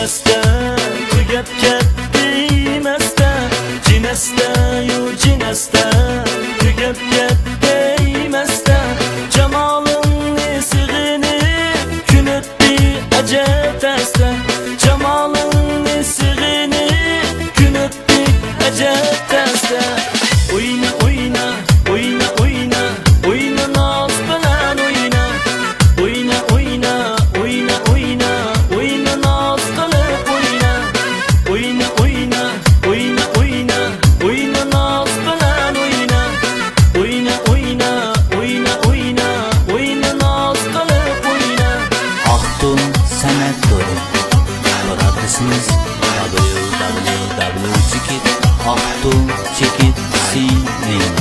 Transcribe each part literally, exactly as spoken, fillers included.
ئەستە، تۈگەپ كەتتى مەستە، جىنەستە، يۇ جىنەستە، تۈگەپ كەتتى مەستە، جامالىڭنى سېغىنىپ كۈن ئۆتتى ئەجەب تەستە، جامالىڭنى سېغىنىپ كۈن ئۆتتى ئەجەب تەستە. ئوينا، ئوينا، ئوينا، ئوينا، ئوينا ناز بىلەن ئوينا. ئوينا، ئوينا، ئوينا، ئوينا، ئوينا ناز قىلىپ ئوينا. ئوينا، ئوينا، ئوينا، ئوينا، ئوينا ناز بىلەن ئوينا. ئوينا، ئوينا، ئوينا، ئوينا، ئوينا ناز قىلىپ ئوينا. ئاقتۇ سەنئەت تورى. تور ئادرېسىمىز دابليۇ دابليۇ دابليۇ چېكىت ئاقتۇ چېكىت سى ئېن.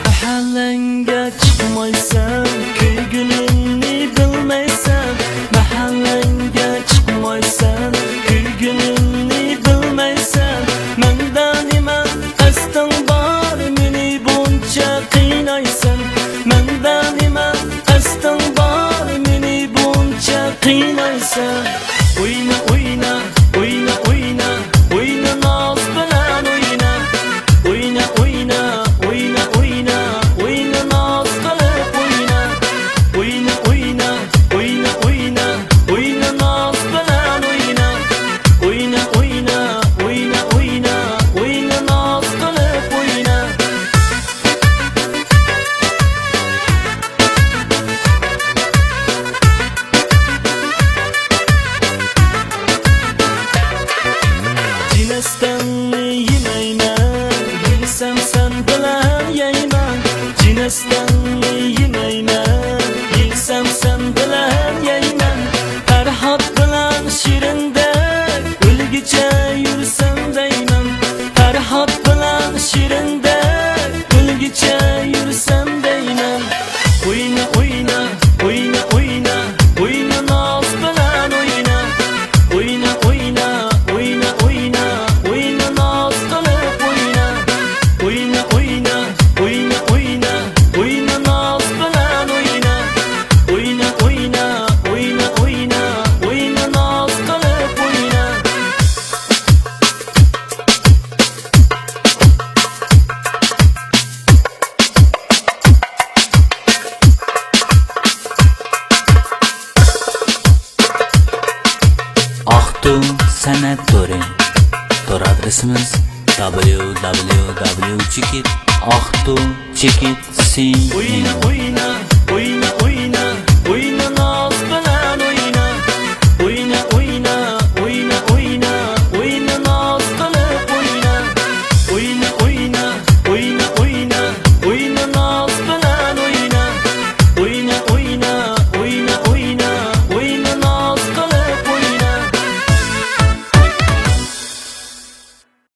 مەھەللەڭگە چىقمايسەن، كۆيگىنىمنى بىلمەيسەن. مەھەللەڭگە چىقمايسەن، كۆيگىنىمنى بىلمەيسەن. مەندە نېمە ئەستىڭ بار، مېنى بۇنچە قىينايسەن. مەندە نېمە ئەستىڭ بار، مېنى بۇنچە قىينايسەن. ئوينا، ئوينا، ئوينا، ئوينا، ئوينا ناز بىلەن ئوينا. ئوينا، ئوينا، ئوينا، ئوينا، ئوينا ناز قىلىپ ئوينا. ئوينا، ئوينا، ئوينا، ئوينا، ئوينا ناز بىلەن ئوينا. ئوينا، ئوينا، ئوينا، ئوينا، ئوينا ناز قىلىپ ئوينا. جىنەستەڭنى يېمەيمەن، يېسەم سەن بىلەن يەيمەن. جىنەستەڭنى يېمەيمەن، يېسەم سەن بىلەن يەيمەن. پەرھات بىلەن شېرىندەك ئۆلگۈچە يۈرسەم دەيمەن. پەرھات بىلەن شېرىندەك ئۆلگۈچە يۈرسەم دەيمەن. ئوينا، ئوينا، ئوينا، ئوينا، ئوينا ناز بىلەن ئوينا. ئوينا، ئوينا، ئوينا، ئوينا، ئوينا ناز قىلىپ ئوينا. ئوينا، ئوينا، ئوينا، ئوينا، ئوينا ناز بىلەن ئوينا. ئوينا، ئوينا، ئوينا، ئوينا، ئوينا ناز قىلىپ ئوينا. ئاقتۇ سەنئەت تورى. تور ئادرېسىمىز دابليۇ دابليۇ دابليۇ چېكىت ئاقتۇ چېكىت سى ئېن. ئوينا، ئوينا،